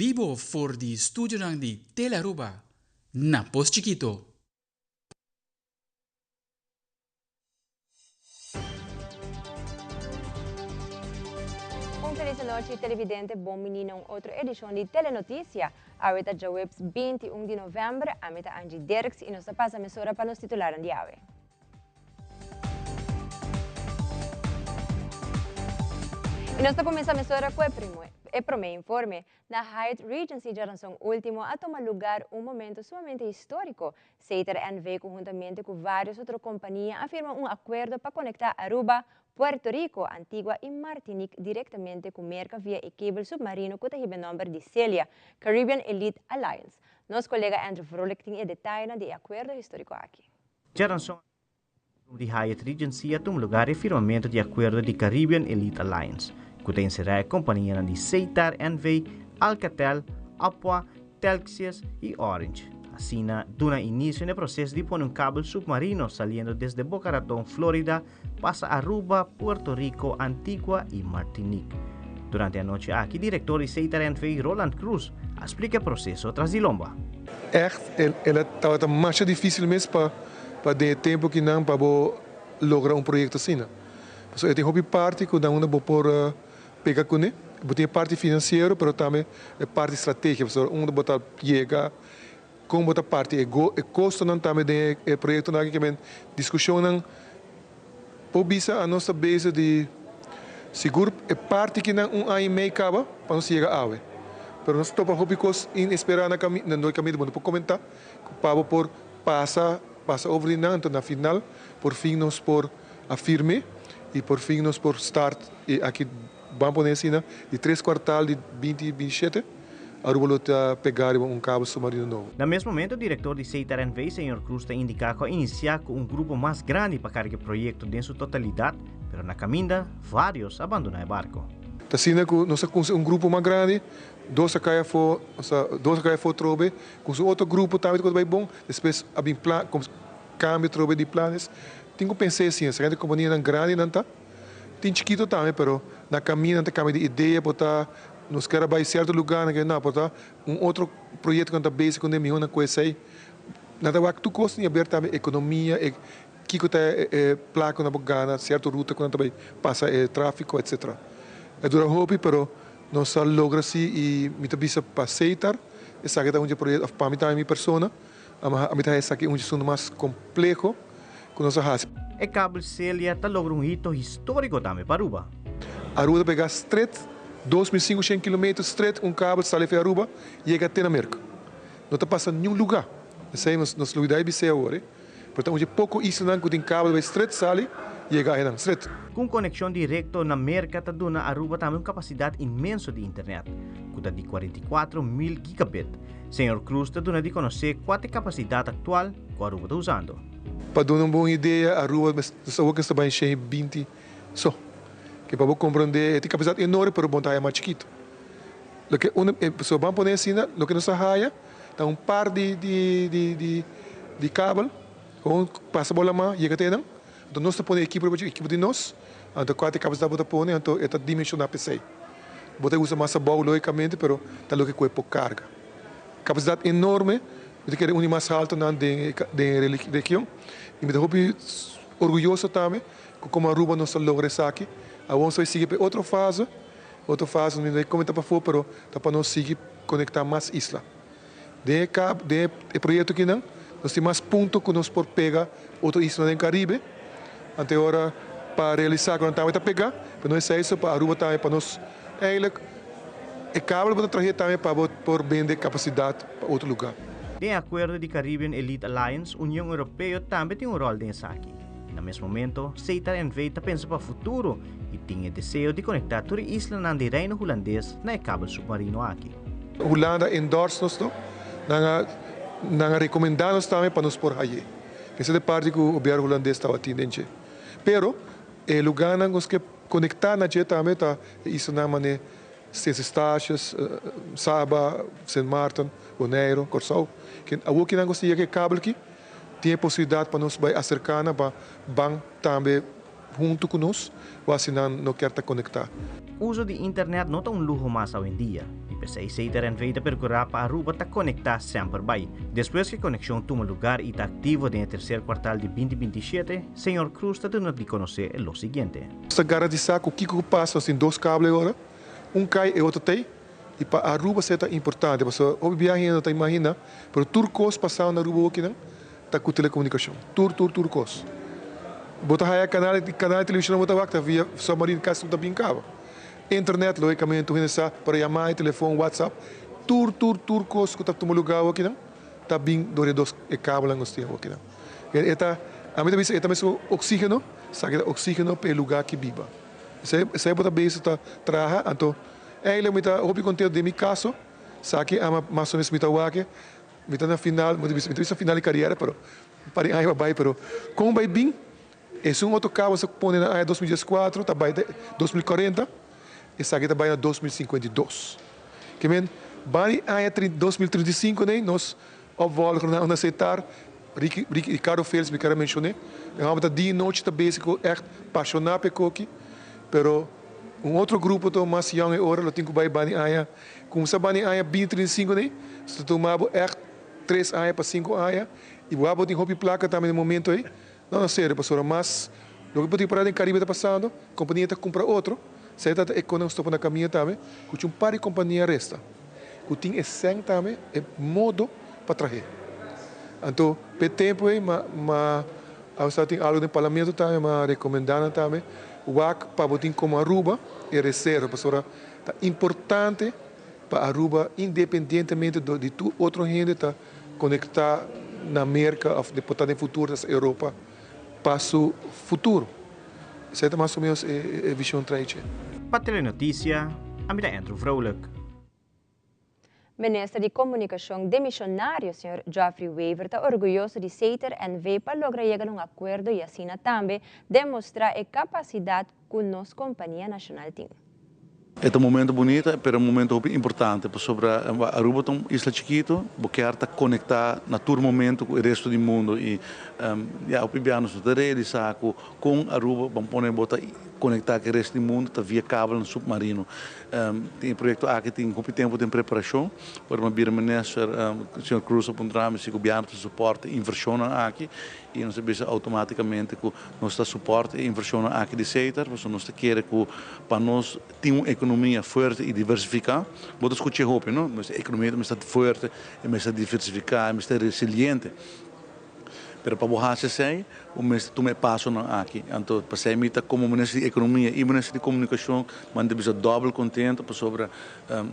Bibo for di studionan di Telearuba na Pos Chikito. Un feliz anochi televidente, bon bini na un otro edicion di Telenoticia. Awe ta djaweps 21 di november, ami ta Angie Dirks y nos ta pasa mesora pa nos titularnan di awe. Y nos ta cuminsa mesora cu e prome informe. Na Hyatt Regency djaranson ultimo a tuma lugar un momento sumamente historico. Setar NV conhuntamente cu varios otro compania a firma un acuerdo pa conecta Aruba, Puerto Rico, Antigua y Martinique directamente cu Merca via e cable submarino cu ta hiba e nomber di CELIA, Caribbean Elite Alliance. Nos colega Andrew Vrolijk tin e detayenan di e acuerdo historico aki. Djaranson di Hyatt Regency a tuma lugar e firmamento di acuerdo di Caribbean Elite Alliance, cu ta encera e companianan di Setar NV, Alcatel, Apua, Telxius y Orange. Asina, duna inicio n'e proceso di pone un kabel submarino saliendo desde Boca Raton, Florida, pasa Aruba, Puerto Rico, Antigua y Martinique. Durante e anochi aki, director di Setar NV, Roland Croes, a splica e proceso tras di lomba. Echt, el a tabata masha dificil mes pa pa den e tempo kinan pa bo logra un proyecto asina. Pasobra e tin hopi parti cu nan unda bo por pega cune. Bo tin e parti financiero pero tambe e parti strategia pasobra unda bo ta yega, con bo ta parti e go e costonan tambe den e proyectonan aki ke men discusionnan por bisa anos ta bezig di sigur e parti kinan un aña y mei caba pa nos yega awe. Pero nos topa hopi cos inespera na cami na no caminda bo no por comenta cu pa bo por pasa pasa over di nan anto na final por fin nos por a firme y por fin nos por start y aki ban pone asina di tres cuartal di binti binti shete Aruba lo ta pega riba un cabo submarino nobo. Na mes momento director di Setar NV señor Cruz ta indica cu a inicia cu un grupo mas grandi pa carga e proyecto den su totalidad pero na caminda varios a bandona e barco. Ta asina cu nos a cunsigi un grupo mas grandi, dos a cay afo, osea dos a cay afo trobe, cu su otro grupo tambe ta bay bon, despues a bin plan, cambio trobe di planes. Tin cu pensa asina, esaki companianan grandinan ta, tin chikito tambe, pero na caminda nan ta cambia di idea, por ta nos kier a bay cierto lugar, nan kier no, por ta un otro proyecto cu nan ta bezig cunde miho nan cu esey. Nan ta wak tur cos tin haber tambe economia, e kico ta e placa cu nan por gana, cierto ruta cu nan ta bay pasa e trafico, etcetera. E dura hopi, pero nos a logra si y mi ta bisa pa Setar, esaki ta un dje proyecto, of pa mi tambe mi persona, Ami ta esaki un asuntu mas compleho cu nos a haci. E kabel Celia ta logra un hito historico tambe pa Aruba. Aruba ta pega stret 2500 kilometer stret un kabel sali fi Aruba yega te na Merca. No ta pasa niun luga. Esey nos lo bida bisey awor e. Pero ta un dje poco islanan cu tin kabel bay stret sali yega ahenan stret. Cu un conexion directo na Merca ta duna Aruba tambe un capacidad inmenso di internet, cu ta di 44,000 gigabit. Señor Cruz ta duna di conoce cua ta e capacidad actual cu Aruba ta usando. Pa duna un bon idea, Aruba nos awor cu ta bay shen y binti so. Ke pa bo comprende e tin capacidad enorme pero bon ta haya mas chikito. Loke unda so ban pone asina loke nos a haya ta un par di di di di di kabel gewoon pasa bo lama yega te nan anto nos ta pone ekipo riba dje ekipo di nos anto kua ta e kapasidat bo ta pone anto e ta dimenshona p'esei bo ta usa mas abou logikamente pero ta loke ku e por karga kapasidat enorme mi ta kere un di mas haltonan den den e region i mi ta hopi orguyoso tambe ku komo Aruba nos a logra esaki awor nos ta bai sigui pa e otro fase. Otro fase mi no comenta pafó pero ta pa nos sigui conecta mas isla. Den e cab den e proyecto akinan nos tin mas punto cu nos por pega otro isla den Caribe. Ante ora pa realisa cu nan tambe ta pega pero no esey so pa Aruba tambe pa nos eigenlijk e cable bo ta trahe tambe pa bo por bende capacidad pa otro lugar. Den e acuerdo di Caribbean Elite Alliance, Union Europeo tambe tin un rol den esaki. Na mes momento, Setar NV ta pensa pa futuro y tin e deseo di conecta tur e islanan di Reino Hulandes na e kabel submarino aki. Hulanda endorse nos no, nan a nan a recomenda nos tambe pa nos por haye. Esei ta e parti cu gobierno Hulandes tabatin den dje. Pero e lugarnan cu nos ke conecta na dje tambe ta e islanan mane Sint Eustatius, Saba, Sint Maarten, Bonaire, Corsou. Awor ki nan gosta yega e kabel aki, Tin e posibilidat pa nos bai aserká nan pa ban tambe huntu ku nos o asina nan no kier ta konektá. Uso di internet no ta un luho mas awendia. P'esey Setar NV ta percura pa Aruba ta conecta semper bay. Despues cu e conexion tuma lugar y ta activo den e tercer kwartaal di 2027, señor Croes ta duna di conoce lo siguiente. Nos ta garantisa cu kico cu pasa nos tin dos cable ora, un cay e otro tey y pa Aruba esey ta importante pasobra hopi biaha hende no ta imagina pero tur cos pasando na Aruba hokinan ta cu telecomunicacion tur tur tur cos. Bo ta haya canal canal di television bo ta wak ta via submarine casi no ta bin caba. Internet logicamente tur hende sa pero yama y telefon whatsapp tur tur tur cos cu ta tuma lugar awokinan ta bin door e dos e cabelnan nos tin awokinan. E ta ami ta bisa e ta mesun oxigeno esaki ta oxigeno pa e lugar ki biba. Esey esey bo ta bezig ta traha anto eigenlijk mi ta hopi contento den mi caso esaki ama mas o menos mi ta wak mi ta na final mi ta bisa final di cariera pero un par di aña pa bay pero con bay bin Esun otro cabo sa pone na aña 2014 ta bay te 2040, esaki ta bay na 2052. Ke men, bani aña 2035 nei nos opvolgernan a aceptar, Ricky, Ricky, Ricardo Felix mi kier a mencione, e homber ta dia y nochi ta bezig cu echt pasiona p'e koki, pero un otro grupo ta mas young e ora lo tin cu bay bani aña, cuminsa bani aña 2035 nei, so ta tuma bo echt tres aña pa cinco aña, y bo abo tin hopi placa tambe na e momento ey. No, no serio, pasobra mas loke por tin pará den Caribe ta pasando, kompania ta kumpra otro, esei ta ta e konan stopa na kaminda tambe, ku un par di kompania resta, ku tin e sèn tambe, e modo pa trah'é. Anto, p'e tempu ei ma ma a sa tin algu den parlamento tambe, m'a rekomendá nan tambe, wak pa bo tin komo Aruba e reserva, pasobra ta importante pa Aruba independientemente di tur otro hende ta konektá na Merka òf por ta den futuro ta Europa pa su futuro. Esei ta mas o menos e vishon traiche. Pa Telenoticia, ami ta Andrew Vrolijk. Minister di Comunicacion demisionario señor Geoffrey Wever ta orguyoso di Setar NV pa logra yega na un acuerdo y asina tambe demostra e capacidad cu nos compania nacional tin. E ta un momento bunita, pero un momento hopi importante, pasobra Aruba ta un isla chikito, bo kier ta conecta na tur momento cu e resto di mundo y ya hopi bia nos no ta realisa cu con Aruba ban pone bo ta conecta cu e resto di mundo ta via kabelnan submarino. Tin e proyecto aki tin hopi tempo den preparacion, ora mi a bira minister señor Croes a puntra mi si gobierno ta soporta e inversionnan aki y nos a bisa automaticamente cu Nos ta suport e inversionnan aki di Setar pasobra nos ta kere ku pa nos tin un ekonomia fuerte i diversifiká, bo ta skucha e hopi no, nos ekonomia ta mester fuerte, e mester diversifiká, e mester resiliente. Pero pa bo hasi esei, bo mester tuma e pasonan aki. Anto pasei mi ta komo minister di ekonomia i minister di komunikashon, mi ta bisa dòbel kontento pasobra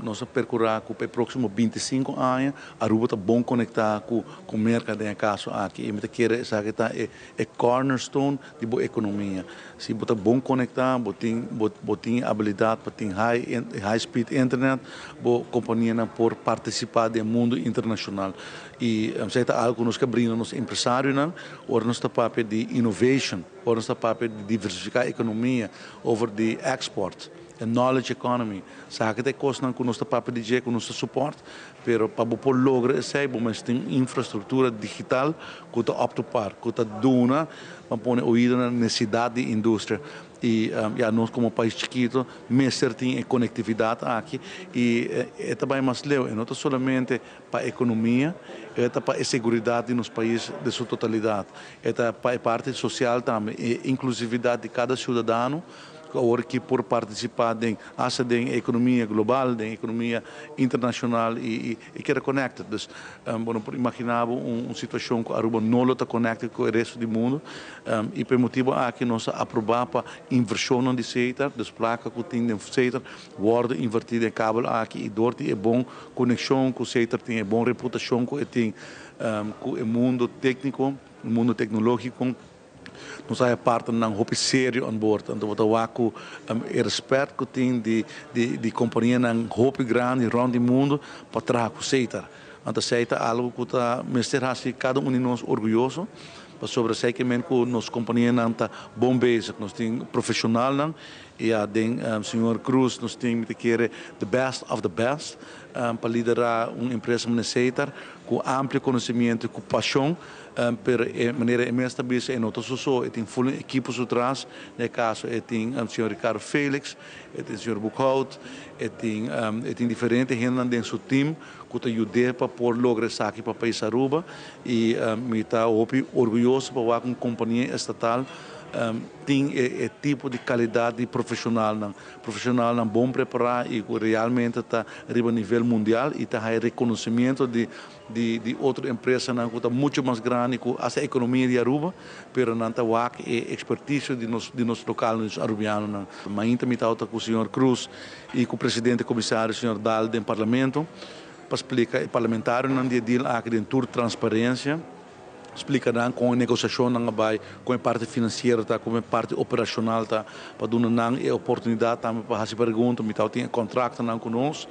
Nos a percura cu pa e proximo 25 aña Aruba ta bon conecta cu cu Merca den e caso aki y mi ta kere esaki ta e e cornerstone di bo economia. Si bo ta bon conecta bo tin bo bo tin e habilidad pa tin high high speed internet bo companianan por participa den mundo internacional y esaki ta algo cu nos ke brinda nos empresarionan ora nos ta papia di innovation ora nos ta papia di diversifica economia over di export. E knowledge economy, sa ki ta e kosnan ku nos ta papia di dje, ku nos ta support, pero pa bo por logra esei bo mester tin infrastruktura digital ku ta up to par, ku ta duna pa pone oido na nesesidat di industria. I ya nos komo pais chikito mester tin e konektividat aki i e ta bai mas leu, e no ta solamente pa ekonomia, e ta pa e seguridat di nos pais den su totalidat, e ta pa e parti sosial tambe, e inklusividat di kada siudadano. Ku awor ki por partisipá den hasta den e ekonomia global, den ekonomia internashonal i i keda connected. Dus bo no por imaginá bo un situashon ku Aruba no lo ta connected ku e resto di mundu. I pa e motibu aki nos a aprobá pa invershonnan di Setar, dus plaka ku tin den Setar wòrdu invertí den e kabel aki i dor di e bon konekshon ku Setar tin, e bon reputashon ku e tin ku e mundu tékniko, e mundu teknológiko. Nos haya partnernan hopi serio an bord, anto bo ta wak ku e respet ku tin di di kompanianan hopi grandi rònt di mundu pa traha ku Setar. Anto esei ta algu ku ta mester hasi kada un di nos orguyoso, pasobra esei ke men ku nos kompanianan ta bon bezig. Nos tin profeshonalnan i ya den señor Croes nos tin mi ta kere the best of the best pa liderá un empresa manera Setar ku amplio konosimiento i ku pashon. Pero e manera e mes ta bisa e no ta su so, e tin ful un ekipo su tras, den e kaso e tin señor Ricardo Felix, e tin señor Boekhout, e tin e tin diferente hendenan den su team ku ta yud'é pa por logra esaki pa pais Aruba i mi ta hopi orguyoso pa wak un kompania estatal tin e tipo di kalidat di profeshonalnan, profeshonalnan bon prepará i ku realmente ta riba nivel mundial i ta haya rekonosimiento di di di otro empresanan ku ta mucho mas grandi ku hasta ekonomia di Aruba, pero nan ta wak e ekspertisio di nos di nos lokal, nos arubianonan. Mainta mi tabata ku señor Cruz i ku presidente komisario señor Daal den parlamento pa splika e parlamentarionan di e deal aki den tur transparensia. Splika nan kon e negosiashonnan a bai, kon e parti finansiero ta, kon e parti operashonal ta, pa duna nan e oportunidat tambe pa hasi pregunta. Mi tabatin e kontraktonan ku nos,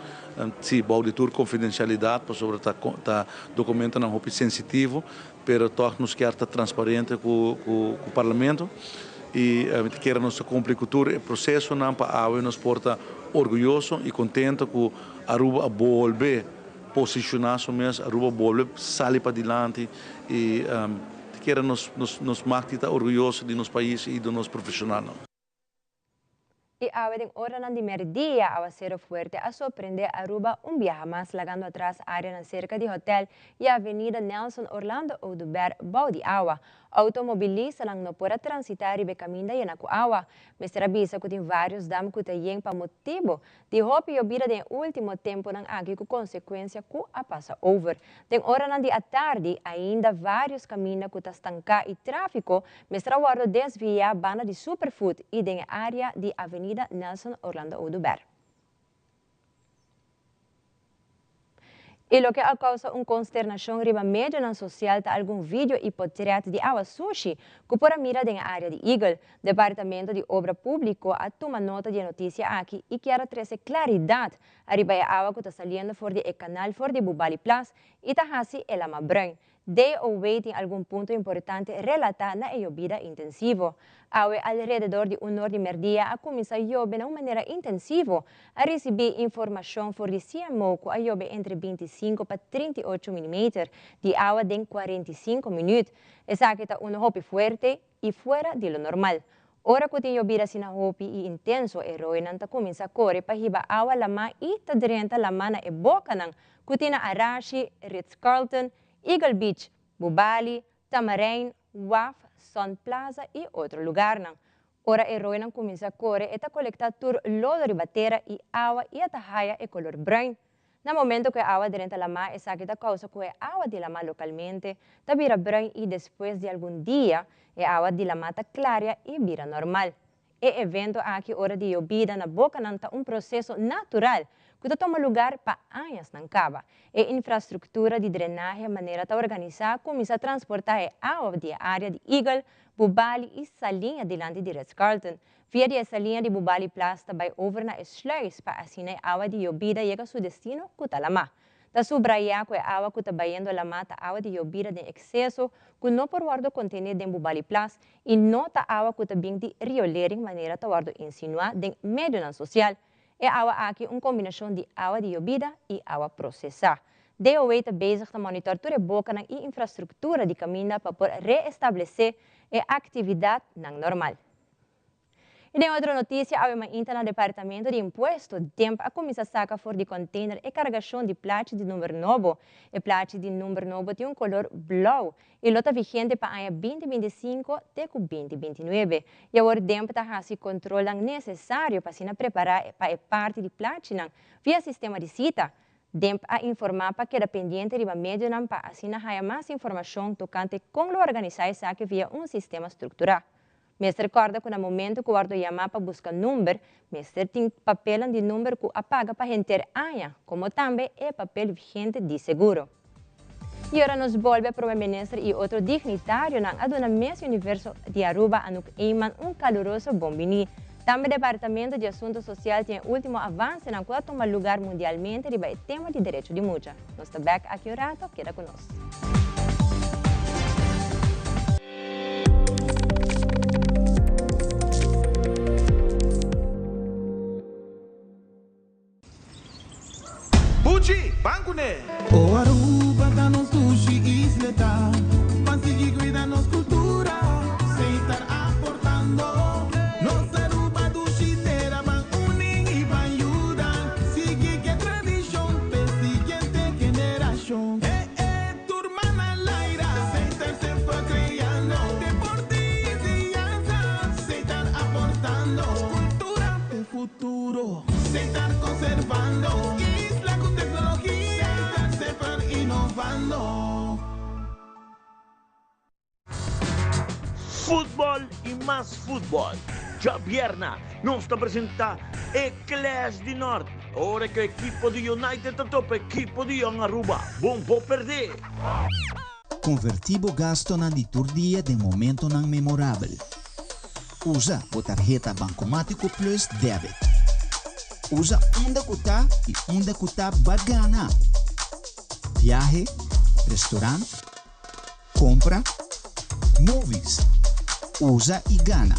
si, bou di tur konfidensialidat, pasobra ta ta dokumentonan hopi sensitivo, pero tòg nos kier ta transparente ku ku ku parlamento i mi ta kere nos ta kumpli ku tur e prosesonan pa awe nos por ta orguyoso i kontento ku Aruba a bolbe posiciona su mes, Aruba bolbe sali padilanti y ta kere nos nos mag di ta orguyoso di nos pais y di nos profesionalnan. Y awe den oranan di merdia awacero fuerte a sorprende Aruba un biaha mas lagando atras areanan cerca di hotel y avenida Nelson Orlando Oduber bou di awa. Automobilistanan no por a transita riba e caminda yena cu awa. Mester a bisa cu tin varios dam cu ta yen pa motibo Di hopi yobida den e ultimo temponan aki ku konsekuensia ku a pasa over. Den oranan di atardi ainda varios kaminda ku ta stanká i tráfiko mester a wòrdu desviá banda di Superfood i den e área di Avenida Nelson Orlando Oduber. I loke a kousa un konsternashon riba medionan sosial ta algun video i potret di awa sushi ku por a mira den e área di Eagle. Departamento di Obra Públiko a tuma nota di e notisia aki i kier a trese klaridat ariba e awa ku ta saliendo for di e kanal for di Bubali Plas i ta hasi e lama bruin. DOW tin algun punto importante relatá na e yobida intensivo. Awe alrededor di un or di merdia a kuminsá yobe na un manera intensivo. A risibí informashon for di CMO ku a yobe entre 25 pa 38 milimeter di awa den 45 minüt. Esaki ta unu hopi fuerte i fuera di lo normal. Ora ku tin yobida asina hopi i intenso e roinan ta kuminsá kore pa hiba awa lamá i ta drenta lamá na e bokanan ku tin na Arashi, Ritz-Carlton, Eagle Beach, Bubali, Tamarijn, Waf, Sun Plaza i otro lugarnan. Ora e roinan kuminsá kore e ta kolektá tur lodo riba tera i awa i a ta haya e kolor bruin. Na momento ku e awa drenta lamá esaki ta kousa ku e awa di lamá lokalmente ta bira bruin i despues di algun dia e awa di lamá ta klaria i bira normal. E evento aki ora di yobida na bokanan ta un proseso natural ku ta tuma lugar pa añasnan kaba. E infrastruktura di drenahe manera ta organisá kuminsá transportá e awa di e área di Eagle, Bubali i Saliña dilanti di Ritz-Carlton. Via di e saliña di Bubali Plas ta bai over na e sluis pa asina e awa di yobida yega su destino ku ta lamá. Ta subrayá ku e awa ku ta bayendo lamá ta awa di yobida den ekseso ku no por wòrdu kontené den Bubali Plas i no ta awa ku ta bin di riolering manera ta wòrdu insinuá den medionan sosial. E awa aki un kombinashon di awa di yobida i awa prosesá. DOW ta bezig ta monitor tur e bokanan i infrastruktura di kaminda pa por reestablesé e aktividatnan normal. I den otro notisia, awe mainta na Departamento di Impuesto, DIMP, a kuminsá saka for di kònteiner e kargashon di plachi di number nobo. E plachi di number nobo tin un kolor blou i lo ta vigente pa aña 2025 te ku 2029. I awor DIMP ta hasi kontrolnan nesesario pa asina prepará pa e parti di plachinan via sistema di sita. DIMP a informá pa keda pendiente riba medionan pa asina haya mas informashon tokante kon lo organisá esaki via un sistema strukturá. Mester kòrda ku na momentu ku wòrdu yamá pa buska number, mester tin papelnan di number ku a paga pa henter aña, komo tambe e papel vigente di seguro. I ora nos bolbe Prome Minister i otro dignitarionan a duna Miss Universo di Aruba Anouk Eman un kaluroso bon biní. Tambe Departamento di Asunto Sosial tin e último avansenan ku a tuma lugar mundialmente riba e tema di derecho di mucha. Nos ta bèk aki un rato, keda ku nos. Buchi, ban kuné! O Aruba ta nos dushi isleta. Ban sigui. Futbol y mas futbol. Djabierna nos ta presenta e Clash di Nort ora cu ekipo di United ta topa ekipo di Jong Aruba. Bon por perde! Converti bo gastonan di tur dia den momentonan memorabel. Usa bo tarheta Bancomatico Plus Debit. Usa unda cu ta y unda cu ta ba gana. Viahe, restaurant, compra, movies. Usa y gana.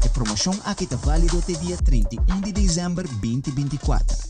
E promocion aki ta valido te dia 31 di december 2024.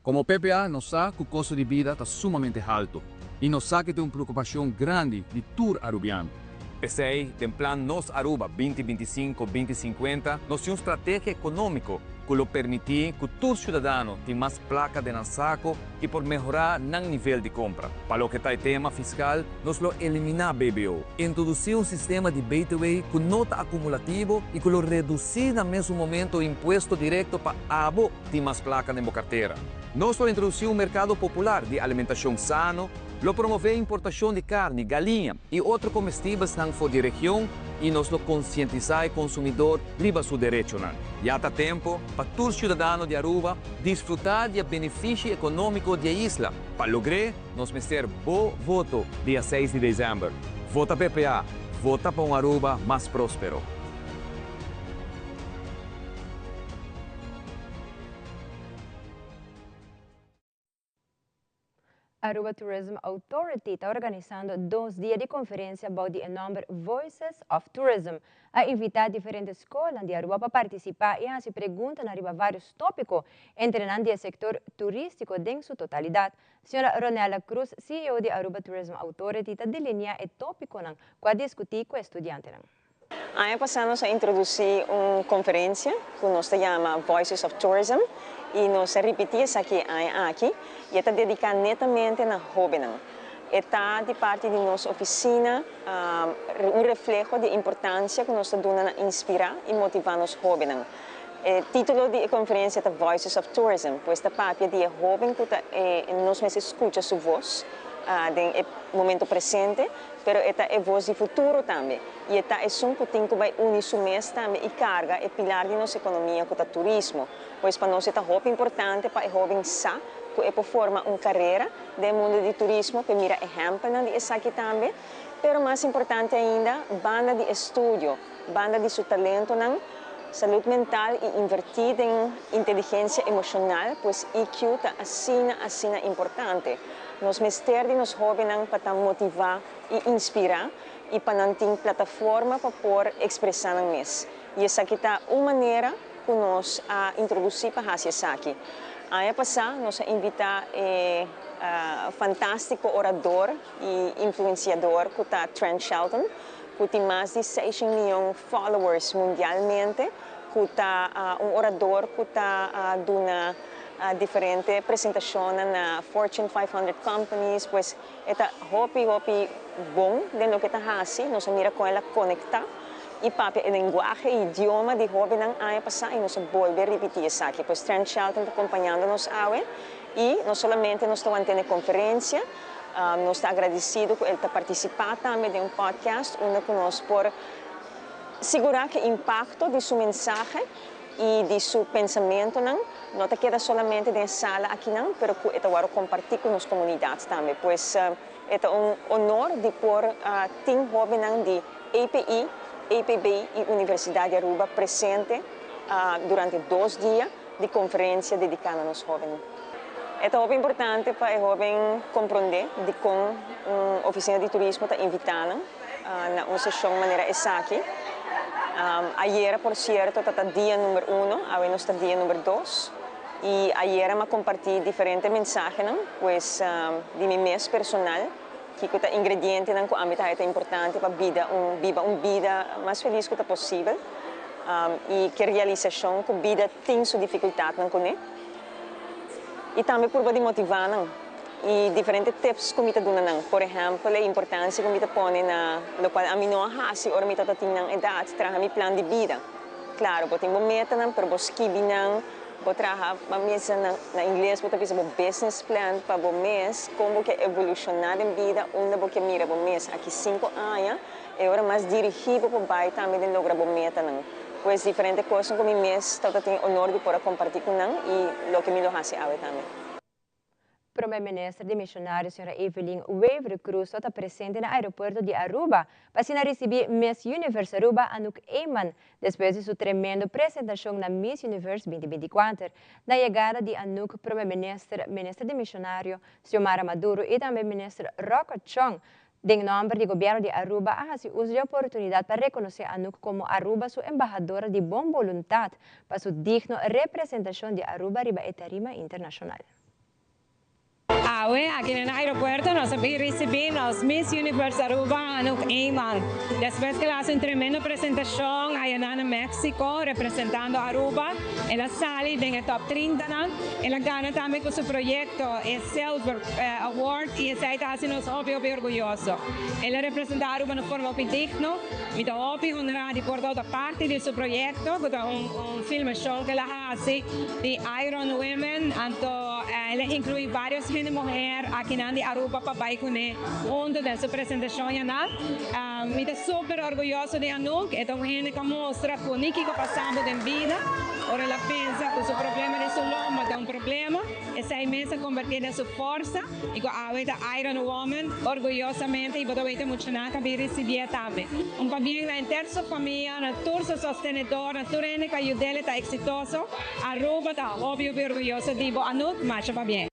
Como PPA nos sa cu costo di bida ta sumamente halto y nos sa cu ta un preocupacion grandi di tur Arubiano. P'esey, den plan Nos Aruba 2025, 2050 nos tin un strategia economico cu lo permiti cu tur ciudadano tin mas placa den nan saco y por mehora nan nivel di compra. Pa loke ta e tema fiscal, nos lo elimina BBO, introduci un sistema di BTW cu no ta acumulativo y cu lo reduci na mesun momento impuesto directo pa abo tin mas placa den bo cartera. Nos lo introduci un mercado popular di alimentacion sano, lo promove importacion di carni, galiña y otro comestibelsnan for di region y nos lo concientisa e consumidor riba su derechonan. Ya ta tempo pa tur ciudadano di Aruba disfruta di e beneficio economico di e isla. Pa logr'e, nos mester bo voto dia 6 di december. Vota PPA, vota pa un Aruba mas prospero. Aruba Tourism Authority ta organisando 2 dia di conferencia bou di e nomber Voices of Tourism. A invita diferente scol di Aruba pa participa y haci pregunta riba varios topico, entre nan e sector turistico den su totalidad. Sra. Ronella Cruz, CEO di Aruba Tourism Authority, ta delinea e topiconan cu a discuti cu e studiantenan. Aña pasa nos a introduci un conferencia cu nos ta yama Voices of Tourism y nos a ripiti esaki aki y ta dedica netamente na hobennan. Ta di parti di nos oficina un refleho di importancia cu nos ta duna na inspira y motiva nos hobennan. E titulo di e conferencia ta Voices of Tourism, pues ta papia di hoben cu nos mester scucha su voz den momento presente, pero ta e voz di futuro tambe. Y ta esun cu tin cu bay uni su mes tambe y carga e pilar di nos economia cu ta turismo. Pues pa nos ta hopi importante pa e hoben sa cu e por forma un carera den mundo di turismo, pa mira ehempel di esaki tambe. Pero mas importante ainda, banda di estudio, banda di su talentonan, salud mental y inverti den inteligencia emocional, pues EQ ta asina, asina importante. Nos mester di nos hobennan pa motiva y inspira y pa nan tin plataforma pa por expresa nan mes. Y esaki ta un manera cu nos a introduci pa haci esaki. Aña pasa nos a invita fantastico orador y influenciador cu ta Trent Shelton, cu tin mas di 6 miyon followers mundialmente, cu ta un orador cu ta duna diferente presentacion na Fortune 500 companies, pues ta hopi hopi bon den loke ta haci, nos a mira con el a conecta y papia e lenguahe y idioma di hobennan aña pasa y nos a bolbe ripiti esaki. Pues Trent Shelton ta acompañando nos awe y no solamente nos ta teniendo conferencia, nos ta agradecido cu el ta participa tambe den un podcast unda cu nos por sigura cu e impacto di su mensahe. Y di su pensamentonan no ta keda solamente den sala akinan, pero cu e ta worde comparti cu nos comunidad tambe. Pues e ta un honor di por tin hobennan di EPI, EPB y Universidad di Aruba presente durante 2 dia di conferencia dedica na nos hobennan. E ta hopi importante pa e hoben comprende di con un oficina di turismo ta invita nan na un sesion manera esaki. Ayera, por cierto, tabata dia number 1, awe nos ta dia number 2. Y ayera m'a comparti diferente mensahenan, pues di mi mes personal, cu ta ingredientenan cu ami ta importante pa biba un bida mas feliz cu ta posibel. Y cu realisacion cu bida tin su dificultadnan cune. Y tambe pa di motiva nan y diferente tips cu mi ta duna nan. Por ehempel, e importancia cu mi ta pone na locual ami no a hasi ora mi tabatin nan edad, traha mi plan di bida. Claro, bo tin bo metanan, pero bo skibi nan, bo traha pa mes na ingles, bo ta bisa bo business plan pa bo mes, con bo kier evoluciona den bida, unda bo kier mira bo mes aki 5 aña, y ora mas dirigi bo bay tambe den logra bo metanan. Pues diferente cos cu mi mes tabatin honor di por comparti cu nan y loke mi lo hasi awe tambe. Prome Minister demisionario, Sra. Evelyn Wever-Croes, ta presente na aeropuerto di Aruba pa ricibi Miss Universe Aruba Anouk Eman, despues di su tremendo presentacion na Miss Universe 2024. Na yegada di Anouk, Prome Minister, Minister demisionario Xiomara Maduro y tambe Minister Rocco Chong, den nomber di gobierno di Aruba, a haci uso di e oportunidad pa reconoce Anouk como Aruba su embahadora di bon boluntad pa su digno representacion di Aruba riba e tarima internacional. Awe, aki na aeropuerto, nos a ricibi Miss Universe Aruba, Anouk Eman. Despues cu el a haci un tremendo presentacion aya na Mexico, representando Aruba, el a sali den top 30, no? El a gana tambe cu su proyecto, e Silver Award, y esey ta haci nos hopi, hopi orguyoso. El a representa Aruba na forma digno, mi ta hopi honra di por ta parti di su proyecto, cu ta un filmacion cu el a haci di Iron Women, anto el a inclui varios hende muher aki na di Aruba pa bay cune hunto den su presentacion aya. Mi ta super orguyoso di Anouk, e ta un hende cu a mustra cu ni kico pasa bo den bida, ora el a pensa cu su problema di su lomba ta un problema, esey mes a converti den su forsa, y cu awe ta Iron Woman, orguyosamente, y bo ta weten mucho nan a bin ricibi tambe. Un pabien na henter su famia, na tur su sostenedor, na tur hende cu a yud'e ta exitoso, Aruba ta hopi orguyoso di bo Anouk, masha pabien.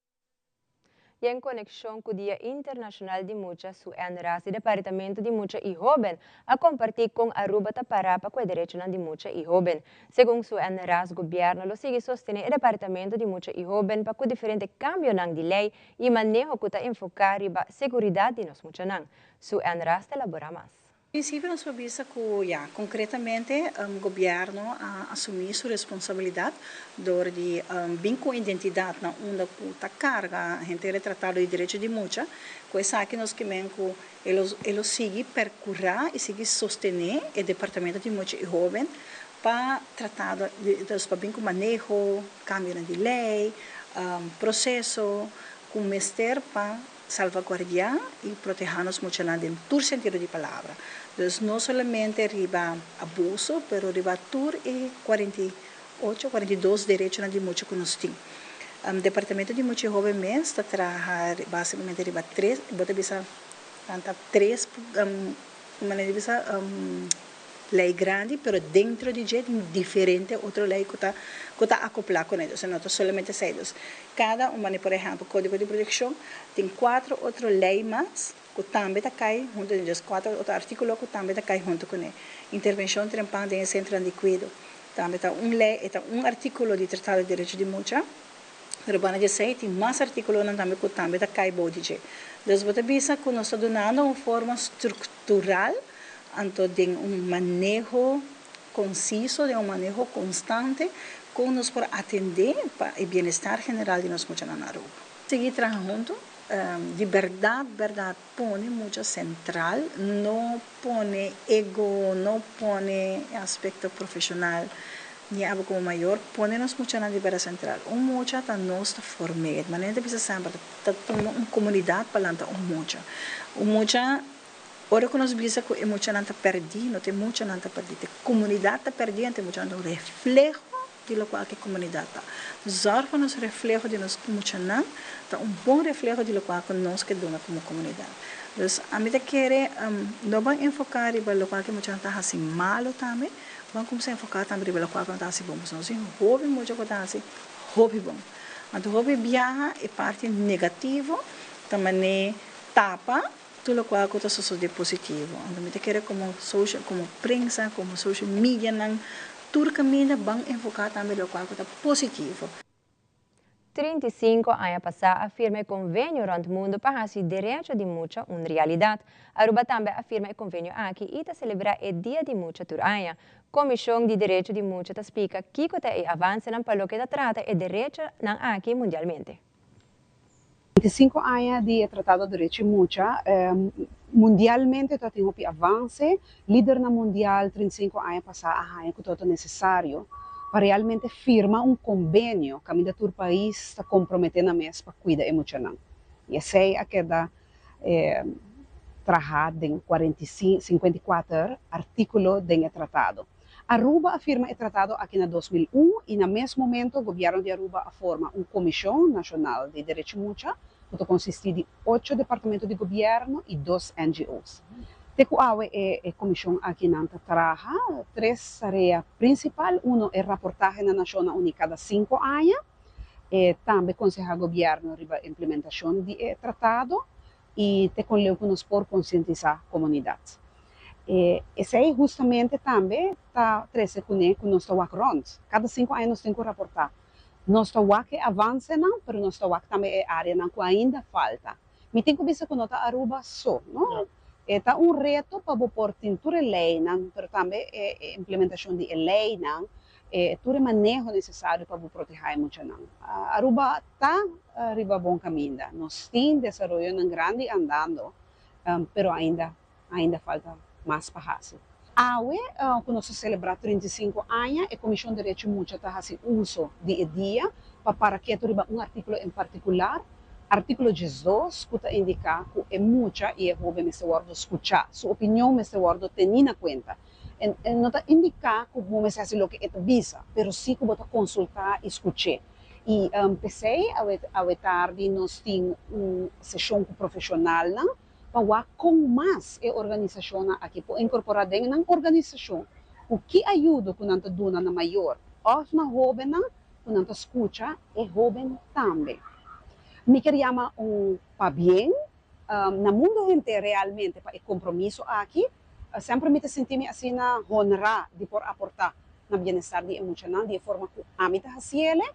Y en conexion cu e Dia Internacional di Mucha, Sue-Ann Ras, Departamento di Mucha y Hoben, a comparti con Aruba ta para pa cu e derecho di mucha y hoben. Segun Sue-Ann Ras, gobierno lo sigui sostene e Departamento di Mucha y Hoben pa cu diferente cambio di ley y maneho cu ta enfoca riba seguridad di nos muchanan. Sue-Ann Ras ta elabora mas. Principio nos por bisa cu ya, concretamente gobierno a asumi su responsabilidad door di bin cu identidad na unda cu ta carga henter e tratado di derecho di mucha, cu esaki nos kiermen cu e lo sigui percura y sigui sostene e departamento di mucha y hoben pa tratado di, pa bin cu maneho, cambio di ley, proceso, cu mester pa salvaguardia y proteha nos muchanan den tur sentido di palabra. Dus no solamente riba abuso, pero riba tur e 48, 42 derecho di mucha cu nos tin. Departamento di mucha y hoben mes ta traha basicamente riba tres, bo ta bisa, anta tres, manera di bisa, ley grandi, pero dentro di dje diferente otro ley cu ta acopla cu ne. No ta solamente seis. Cada un, por ehempel, Codigo di Proteccion, tin cuatro otro ley mas cu tambe ta cay hunto, dus cuatro otro articulo cu tambe ta cay hunto cu ne. Intervencion trempan den centro di cuido. Tambe ta un ley, ta un articulo di Tratado di Derecho di Mucha, pero banda di esey tin mas articulo tambe cu tambe ta cay bou di dje. Dus bo ta bisa cu nos ta dunando un forma structural, anto di un maneho conciso, di un maneho constante, cu nos por atende pa e bienestar general di nos muchanan na Aruba. Sigui traha hunto, di berdad, berdad, pone mucha central, no pone ego, no pone aspecto profesional, ni abo como mayor, pone nos muchanan di berdad central. Un mucha ta nos ta form'e, manera bisa semper, ta un comunidad pa lanta un mucha. Un mucha, ora cu nos bisa cu e muchanan ta perdi, no ta muchanan ta perdi, e comunidad ta perdi, e mucha ta un refleho. di lokual ku e komunidat ta. Zòrg pa nos refleho di nos muchanan ta un bon refleho di lokual ku nos ke duna komo komunidat. Dus ami ta kere no ban enfoká riba lokual ku e muchanan ta hasi malu tambe, ban kuminsá enfoká tambe riba lokual ku nan ta hasi bon. Pasobra nos tin hopi mucha ku ta hasi hopi bon. Anto hopi biaha e parti negativo ta man'é tapa tur lokual ku ta sosodé positivo. Anto mi ta kere komo social, komo prensa, komo social medianan, tur kaminda ban enfoká tambe lokual ku ta positivo. 35 aña pasá a firma e konvenio rònt mundu pa hasi derecho di mucha un realidat. Aruba tambe a firma e konvenio aki i ta selebrá e Dia di Mucha tur aña. Komishon di Derecho di Mucha ta splika kiko ta e avansenan pa loke ta trata e derechonan aki mundialmente. 25 aña di e Tratado Derecho di Mucha, mundialmente ta tin hopi avance. Lidernan mundial 35 aña pasá a haña ku tabata nesesario pa realmente firma un kombenio kaminda tur pais ta komprometé nan mes pa kuida e muchanan. I esei a keda traha den 54 artíkulo den e tratado. Aruba a firma e tratado aki na 2001 i na mes momento Gobièrnu di Aruba a forma un Komishon Nashonal di Derechi Mucha ku ta konsistí di ocho departamento di gobièrnu i dos NGO's. Te ku awe e komishon aki nan ta traha tres tarea prinsipal, uno e raportahe na Nashonnan Uní kada sinku aña, e tambe konsehá gobièrnu riba implementashon di e tratado i te kon leu ku nos por konsientisá komunidat. E esei hustamente tambe ta trese kuné ku nos ta wak rònt. Kada sinku aña nos tin ku raportá. Nos ta wak e avansenan, pero nos ta wak tambe e áreanan ku ainda falta. Mi tin ku bisa ku no ta Aruba so, no. E ta un reto pa bo por tin tur e leinan, pero tambe e implementashon di e leinan, e tur e maneho nesesario pa bo protehá e muchanan. Aruba ta riba bon kaminda. Nos tin desaroyonan grandi andando, pero ainda ainda falta mas pa hasi. Awe ku nos ta selebrá 35 aña, e Komishon Derecho Mucha ta hasi uso di e dia pa para ketu riba un artíkulo en partikular, artíkulo 12, ku ta indiká ku e mucha i e hóben mester wòrdu skuchá, su opinion mester wòrdu tení na kuenta. E no ta indiká ku bo mester hasi loke e ta bisa, pero sí ku bo ta konsultá i skuch'é. I p'esei awe awe tardi nos tin un seshon ku profeshonalnan pa wak kon mas e organisashonnan aki por inkorporá den nan organisashon, ku ki ayudo ku nan ta duna na mayor òf na hóbennan ku nan ta skucha e hóben tambe. Mi ker yama un pabien na mundu henter realmente pa e kompromiso aki. Semper mi ta sinti mi asina honrá di por aportá na bienestar di e muchanan di e forma ku ami ta hasiele,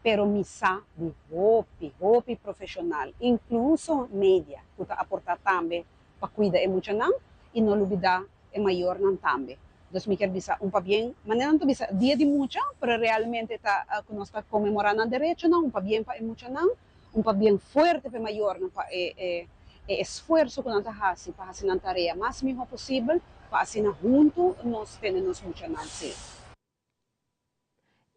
pero mi sa di hopi, hopi profeshonal, inkluso media, ku ta aportá tambe pa kuida e muchanan i no lubidá e mayornan tambe. Dus mi kier bisa un pabien, manera nan ta bisa Dia di Mucha, pero realmente ta ku nos ta konmemorá nan derechonan, un pabien pa e muchanan, Un pabien fuerte pa e mayornan pa e e esfuerso ku nan ta hasi pa hasi nan tarea mas mihó posibel pa asina huntu nos tene nos muchanan safe.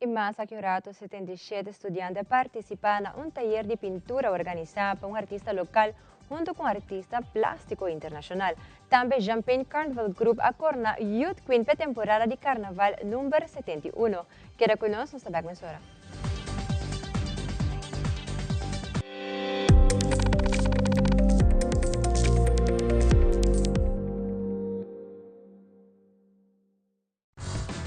I mas aki un rato 77 studiante a partisipá na un tayer di pintura organisá pa un artista lokal huntu ku un artista plástiko internashonal. Tambe Champagne Carnival Group a korná Youth Queen p'e temporada di karnaval number 71. Keda ku nos, nos ta bèk mesora.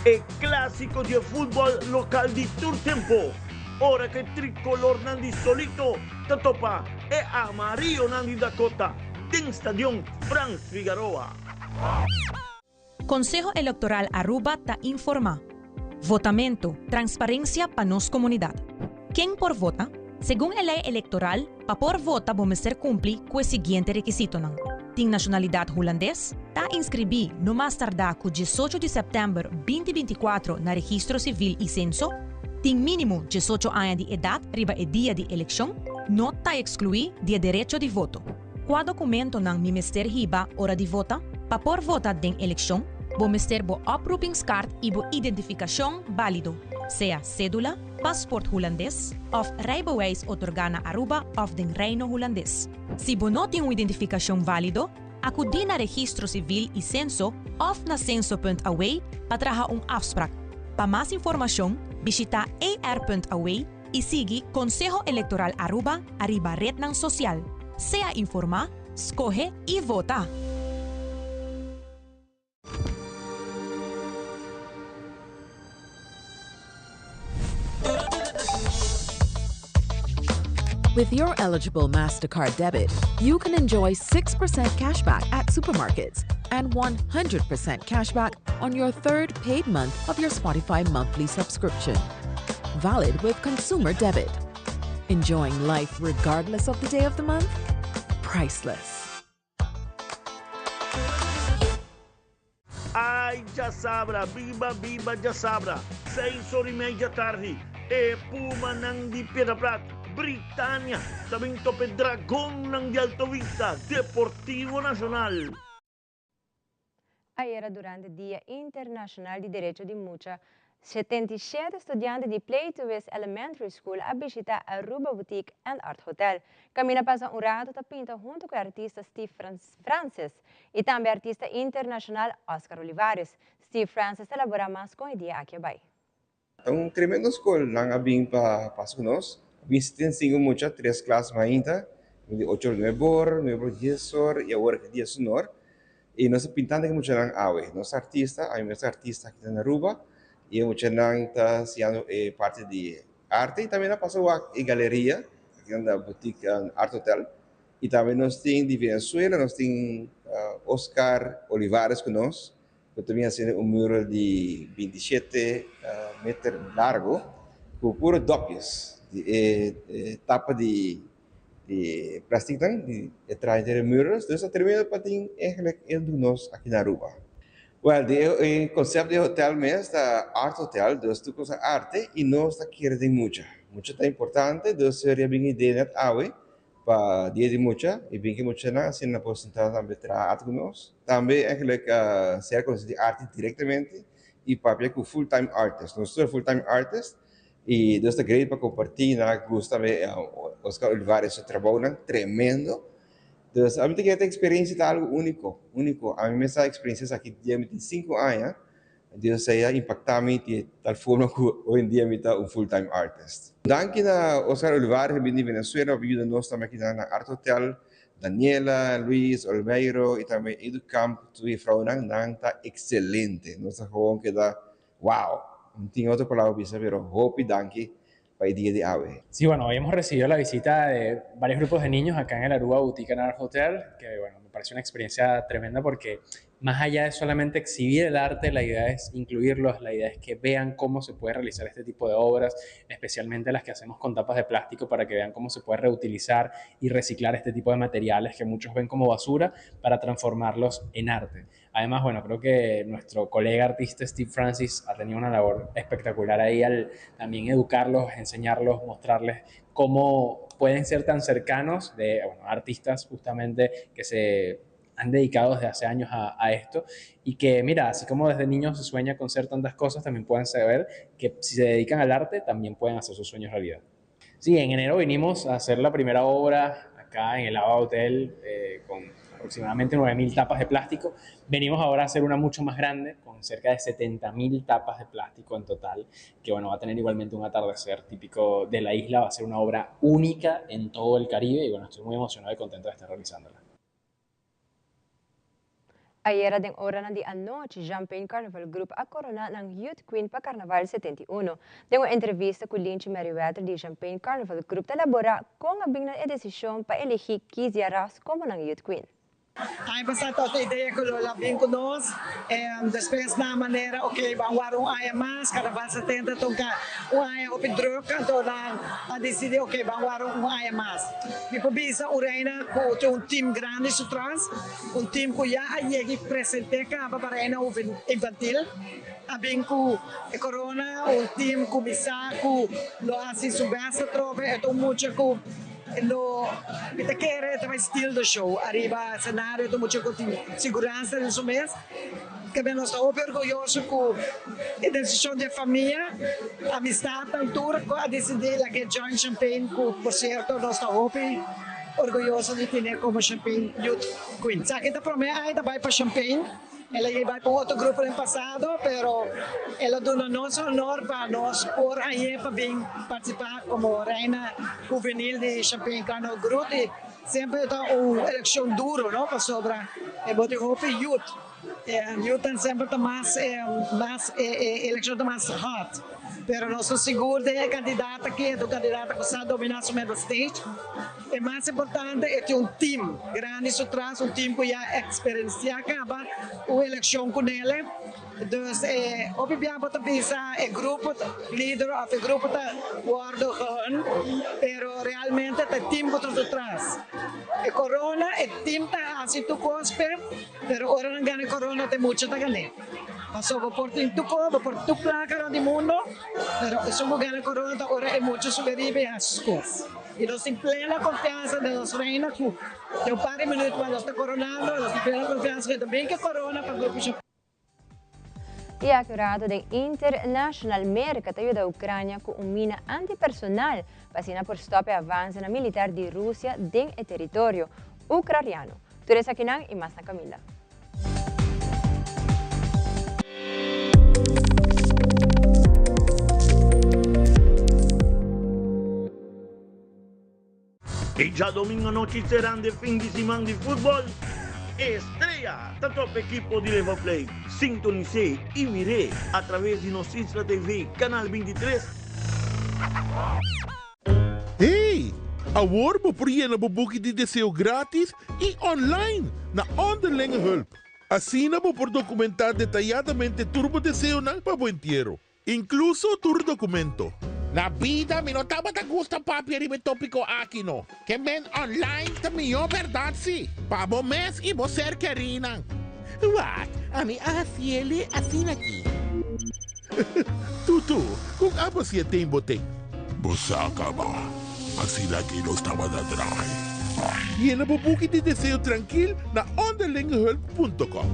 E clásico di e futbol local di tur tempo, ora cu e tricolornan di Solito ta topa e amarillonan di Dakota den Stadion Frans Figaroa. Conseho Electoral Aruba ta informa. Votamento, transparencia pa nos comunidad. Ken por vota? Segun e ley electoral, pa por vota bo mester cumpli cu e siguiente requisitonan, Tin nacionalidad Hulandes, ta inscribi no mas tarda cu 18 di september 2024 na Registro Civil y Censo, tin minimo 18 aña di edad riba e dia di eleccion, no ta exclui di e derecho di voto. Kua dokumentonan mi mester hiba ora di vota? Pa por vota den elekshon, bo mester bo oproepingskaart i bo identifikashon bálido, sea sédula, pasport hulandes òf rijbewijs otorgá na Aruba òf den Reino Hulandes. Si bo no tin un identifikashon válido, akudí na Registro Sivil i Senso òf na Censo.aw pa traha un afsprak. Pa mas informashon, Bishita ar.aw y sigui Conseho Electoral Aruba ariba rednan social. Sea informa, scoge y vota! With your eligible MasterCard debit, you can enjoy 6% cashback at supermarkets and 100% cashback on your third paid month of your Spotify monthly subscription. Valid with consumer debit. Enjoying life regardless of the day of the month? Priceless. Ay djasabra, biba biba djasabra, seis or i mei djatardi, e Pumanan di Piedra Plat, Britania, ta bin topa e Dragonnan di Alto Vista, Deportivo Nacional. Ayera durante Dia Internacional di Derecho di Mucha, 77 studiante di Play to Wis Elementary School a bishita Aruba Boutique and Art Hotel. Camina pasa un rato ta pinta hunto cu e artista Steve Francis y tambe artista internacional Oscar Olivares. Steve Francis ta elabora mas con e dia aki a bay. Ta un tremendo skol nan a bin pa pasa ku nos. A bin 75 mucha, tres klas mainta, di ocho or nuebe or, nuebe or dies or i awor aki dies un or. I nos ta pintando ku e muchanan awe. Nos artista, ami mes ta artista aki na Aruba i e muchanan ta siñando e parti di arte i tambe nan a pasa wak e galeria aki na Boutique Art Hotel. I tambe nos tin di Venezuela, nos tin Oscar Olivares ku nos. Bo ta bin haciendo un mural di 27 meter largo cu puro dopjes di e tapa di plastic nan di e traha henter e murals. Dus a tremendo pa tin eigenlijk el du nos aki na Aruba. Well, di e concept di e hotel mes ta art hotel, dus tur cosa arte y nos ta kere den mucha. Mucha ta importante, dus seria bin idea net awe Pa dia di mucha y bin ki muchanan asina nan por sinta tambe traha arte cu nos. Tambe eigenlijk ser conoci di arte directamente y papia cu full time artist. Nos tur full time artist y nos ta great pa comparti nan a gusta tambe Oscar Olivares su trabounan tremendo. Dus ami ta kere ta experiencia ta algo unico, unico. Ami mes a experiencia esaki dia mi tin cinco aña. Dios a impacta mi di tal forma cu hoy en dia mi ta un full time artist. Danki na Oscar Olivares a bini di Venezuela pa yuda nos tambe aki na Art Hotel, Daniela, Luis, Olmeiro y tambe Edu Camp tur e vrouwnan, nan ta excelente. Nos ta gewoon keda wow! No tin otro palabra pa bisa pero hopi danki pa e dia di awe. Sí, bueno, hoy hemos recibido la visita de varios grupos de niños acá en el Aruba Boutique and Art Hotel, que bueno, me parece una experiencia tremenda porque más allá de solamente exhibir el arte, la idea es incluirlos, la idea es que vean cómo se puede realizar este tipo de obras, especialmente las que hacemos con tapas de plástico, para que vean cómo se puede reutilizar y reciclar este tipo de materiales que muchos ven como basura para transformarlos en arte. Además, bueno, creo que nuestro colega artista Steve Francis ha tenido una labor espectacular ahí al también educarlos, enseñarlos, mostrarles cómo pueden ser tan cercanos de bueno, artistas justamente que se han dedicado desde hace años a, a esto y que, mira, así como desde niños se sueña con ser tantas cosas, también pueden saber que si se dedican al arte, también pueden hacer sus sueños realidad. Sí, en enero vinimos a hacer la primera obra acá en el Ava Hotel eh, con aproximadamente 9.000 tapas de plástico. Venimos ahora a hacer una mucho más grande, con cerca de 70.000 tapas de plástico en total, que bueno, va a tener igualmente un atardecer típico de la isla, va a ser una obra única en todo el Caribe y bueno, estoy muy emocionado y contento de estar realizándola. Ayera den oranan di anochi Champagne Carnival Group a corona nan Youth Queen pa Carnaval 71. Den un entrevista cu Linchi Merryweather di Champagne Carnival Group ta elabora con a bin na e decision pa elegi Kizia Ras como nan Youth Queen. Aña pasá tabata e idea ku lo a bin ku nos, despues na manera ok ban warda un aña mas, Carnaval 70 ta un aña hopi druk, anto nan a disidí ok ban warda un aña mas. Mi por bisa un reina ku tin un team grandi su tras, un team ku ya a yega i present'é kaba pa reina infantil, a bin ku e korona, un team ku mi sa ku lo hasi su bèst atrobe, e ta un mucha ku. Lo mi ta kere ta bai steal the show ariba escenario ta mucha cu tin siguransa den su mes. Tambe nos ta hopi orguyoso cu e decision di e famia, amistadnan tur cu a dicidi laga e join Champagne cu por cierto nos ta hopi orguyoso di tene como Champagne Youth Queen. Esaki ta prome aña ta bai pa Champagne. El a yega bai pa un otro grupo den pasado, pero el a duna nos honor pa nos por hañ'é pa bin partisipá komo reina huvenil di Champagne Carnival Groot. I semper ta un elekshon duro, no, pasobra e bo tin hopi yut. Yutnan semper ta mas, mas e elekshon ta mas hot. Pero nos ta sigur den e kandidat aki, e ta un kandidat ku sa dominá su middle stage. E mas importante e tin un team grandi su tras, un team cu ya experiencia caba un eleccion cu nele. Dus e hopi bia bo ta bisa e grupo lider of e grupo ta wordo gehun, pero realmente ta e team cu ta su tras. E corona e team ta haci tur cos p'e, pero ora nan gana e corona ta e mucha ta gan'e. Pasobra bo por tin tur cos, bo por tur placa rond di mundo, pero esun cu gana e corona ta ora e mucha subi ariba y haci su cos. I nos tin plena konfiansa den nos Reina ku den un par di minuut mas nos ta koronando. Nos tin plena konfiansa ku e ta bin ku e korona pa Grupo Champagne. I akurado den International Merka ta yuda Ukrania ku un mina antipersonal pa asina por stòp e avansenan militar di Rusia den e teritorio ukrariano. Tur esakinan i mas na kaminda. E djadomingo anochi serán de fin di siman di futbol. Estrella ta top ekipo di Leva Play. Sintonis'é i mir'é a traves di Nos Isla TV, Canal 23. Hey! Awor bo por yena bo buki di deseo gratis i online na Onderlinge Hulp. Asina bo por dokumentá detayadamente tur bo deseonan pa bo entiero, inkluso tur dokumento. Na bida mi no tabata gusta papia riba e tópiko aki no. Ke men online ta mihó bèrdat si, pa bo mes i bo ser kerínan. Wak, ami a hasiele asin'aki. Tutu, kon abo si e ten bo ten? Bo sa kaba, asina ki nos tabata draai. Yena bo buki di deseo trankil na onderlingehulp punto com.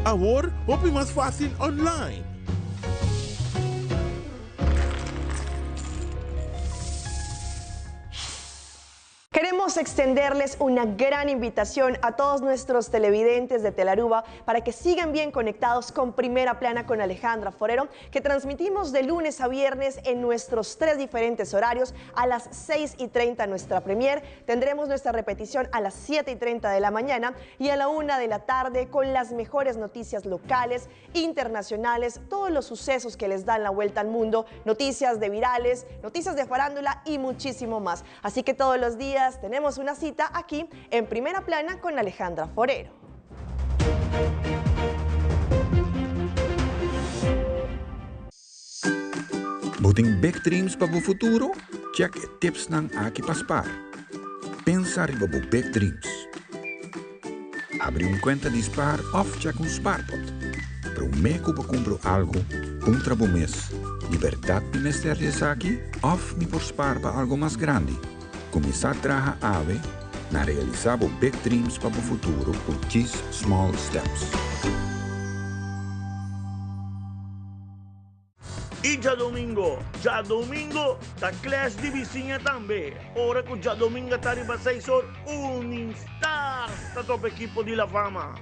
Awor hopi mas fásil online. Queremos extenderles una gran invitación a todos nuestros televidentes de Telaruba para que sigan bien conectados con Primera Plana con Alejandra Forero, que transmitimos de lunes a viernes en nuestros tres diferentes horarios a las 6 y 30 nuestra premier. Tendremos nuestra repetición a las 7 y 30 de la mañana y a la 1 de la tarde con las mejores noticias locales, internacionales, todos los sucesos que les dan la vuelta al mundo, noticias de virales, noticias de farándula y muchísimo más. Así que todos los días tenemos una cita aquí en Primera Plana con Alejandra Forero. Bo tin big dreams pa bo futuro? Check e tipsnan aki pa spaar. Pensa riba bo big dreams. Habri un cuenta di spaar of check un spaarpot. Prome cu bo cumpra algo, puntra bo mes, Di berdad mi mester di esaki of mi por spaar pa algo mas grandi? Cuminsa traha awe na realisa bo big dreams pa bo futuro cu djis small steps. I djadomingo, djadomingo ta clash di bisiña tambe. Ora ku djadominga ta riba seis or, Unistar ta topa ekipo di La Fama.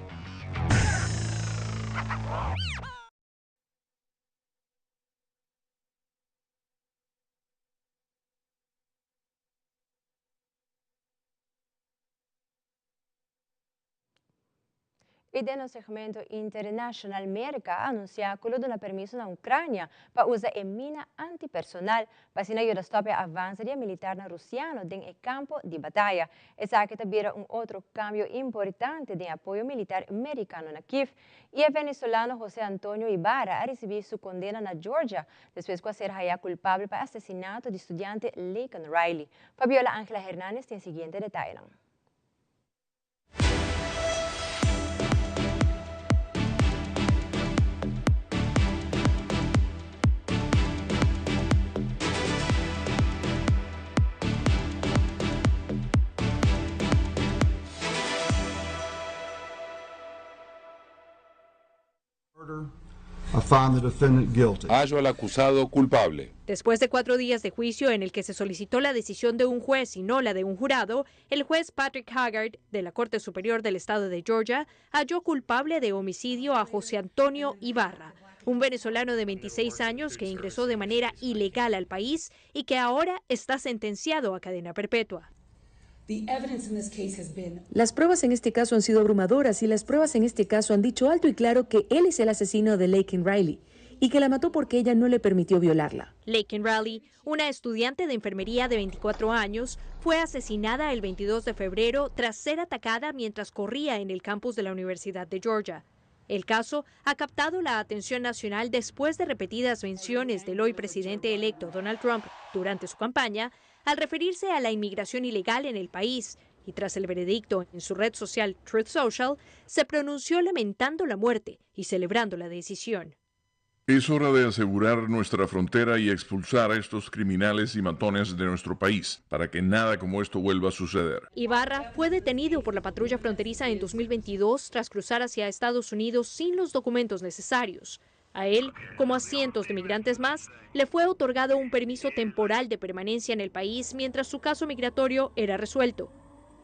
I den nos segmento internashonal Merka a anunsiá ku lo duna permiso na Ukrania pa usa e mina antipersonal pa asina yuda stòp e avanse di e militarnan rusiano den e kampo di bataya. Esaki ta bira un otro kambio importante den e apoyo militar merikano na Kiev. I e venezolano José Antonio Ibarra a risibí su kondena na Georgia despues ku a ser hayá kulpabel pa e asesinato di studiante Laken Riley. Fabiola Angela Hernandez tin e siguiente detayenan. I find the defendant guilty. Hallo al acusado culpable. Después de 4 días de juicio en el que se solicitó la decisión de un juez y no la de un jurado, el juez Patrick Haggard, de la Corte Superior del Estado de Georgia, halló culpable de homicidio a José Antonio Ibarra, un venezolano de 26 años que ingresó de manera ilegal al país y que ahora está sentenciado a cadena perpetua. Las pruebas en este caso han sido abrumadoras y las pruebas en este caso han dicho alto y claro que él es el asesino de Laken Riley y que la mató porque ella no le permitió violarla. Laken Riley, una estudiante de enfermería de 24 años, fue asesinada el 22 de febrero tras ser atacada mientras corría en el campus de la Universidad de Georgia. El caso ha captado la atención nacional después de repetidas menciones del hoy presidente electo Donald Trump durante su campaña al referirse a la inmigración ilegal en el país y tras el veredicto en su red social Truth Social, se pronunció lamentando la muerte y celebrando la decisión. Es hora de asegurar nuestra frontera y expulsar a estos criminales y matones de nuestro país, para que nada como esto vuelva a suceder. Ibarra fue detenido por la patrulla fronteriza en 2022 tras cruzar hacia Estados Unidos sin los documentos necesarios. A él, como a cientos de migrantes más, le fue otorgado un permiso temporal de permanencia en el país mientras su caso migratorio era resuelto.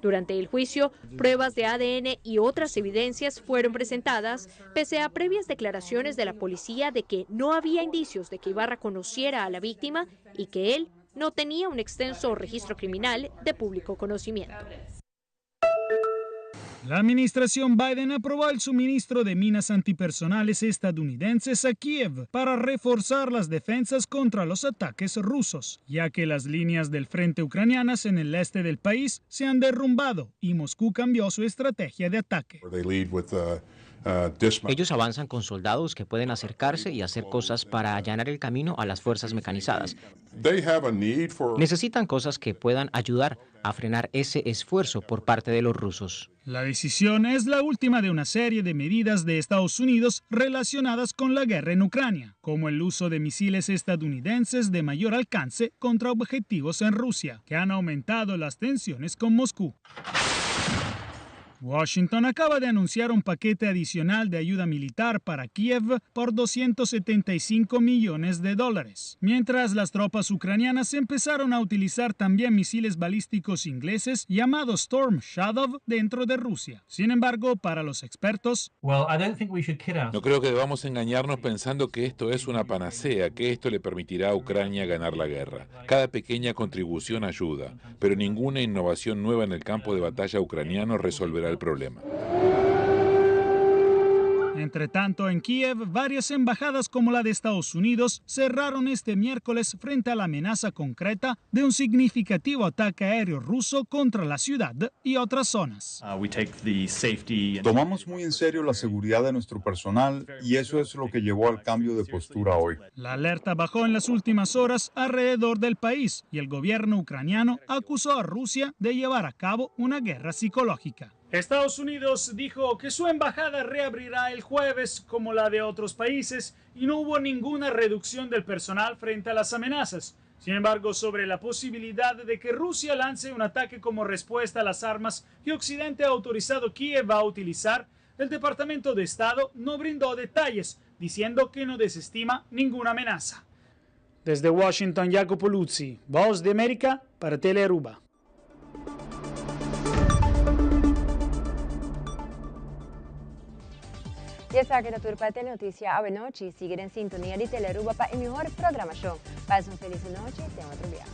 Durante el juicio, pruebas de ADN y otras evidencias fueron presentadas, pese a previas declaraciones de la policía de que no había indicios de que Ibarra conociera a la víctima y que él no tenía un extenso registro criminal de público conocimiento. La administración Biden aprobó el suministro de minas antipersonales estadounidenses a Kiev para reforzar las defensas contra los ataques rusos, ya que las líneas del frente ucranianas en el este del país se han derrumbado y Moscú cambió su estrategia de ataque. Ellos avanzan con soldados que pueden acercarse y hacer cosas para allanar el camino a las fuerzas mecanizadas. Necesitan cosas que puedan ayudar a frenar ese esfuerzo por parte de los rusos. La decisión es la última de una serie de medidas de Estados Unidos relacionadas con la guerra en Ucrania, como el uso de misiles estadounidenses de mayor alcance contra objetivos en Rusia, que han aumentado las tensiones con Moscú. Washington acaba de anunciar un paquete adicional de ayuda militar para Kiev por 275 millones de dólares, mientras las tropas ucranianas empezaron a utilizar también misiles balísticos ingleses llamados Storm Shadow dentro de Rusia. Sin embargo, para los expertos, No creo que debamos engañarnos pensando que esto es una panacea, que esto le permitirá a Ucrania ganar la guerra. Cada pequeña contribución ayuda, pero ninguna innovación nueva en el campo de batalla ucraniano resolverá el problema. Entre tanto, en Kiev, varias embajadas como la de Estados Unidos cerraron este miércoles frente a la amenaza concreta de un significativo ataque aéreo ruso contra la ciudad y otras zonas. Tomamos muy en serio la seguridad de nuestro personal y eso es lo que llevó al cambio de postura hoy. La alerta bajó en las últimas horas alrededor del país y el gobierno ucraniano acusó a Rusia de llevar a cabo una guerra psicológica. Estados Unidos dijo que su embajada reabrirá el jueves como la de otros países y no hubo ninguna reducción del personal frente a las amenazas. Sin embargo, sobre la posibilidad de que Rusia lance un ataque como respuesta a las armas que Occidente ha autorizado Kiev a utilizar, el Departamento de Estado no brindó detalles, diciendo que no desestima ninguna amenaza. Desde Washington, Jacopo Luzzi, Voz de América para Telearuba. Y esaki ta tur pa Telenoticia awe nochi. Sigui den sintonia di Telearuba pa e mihor programacion. Pasa un feliz nochi y te otro dia.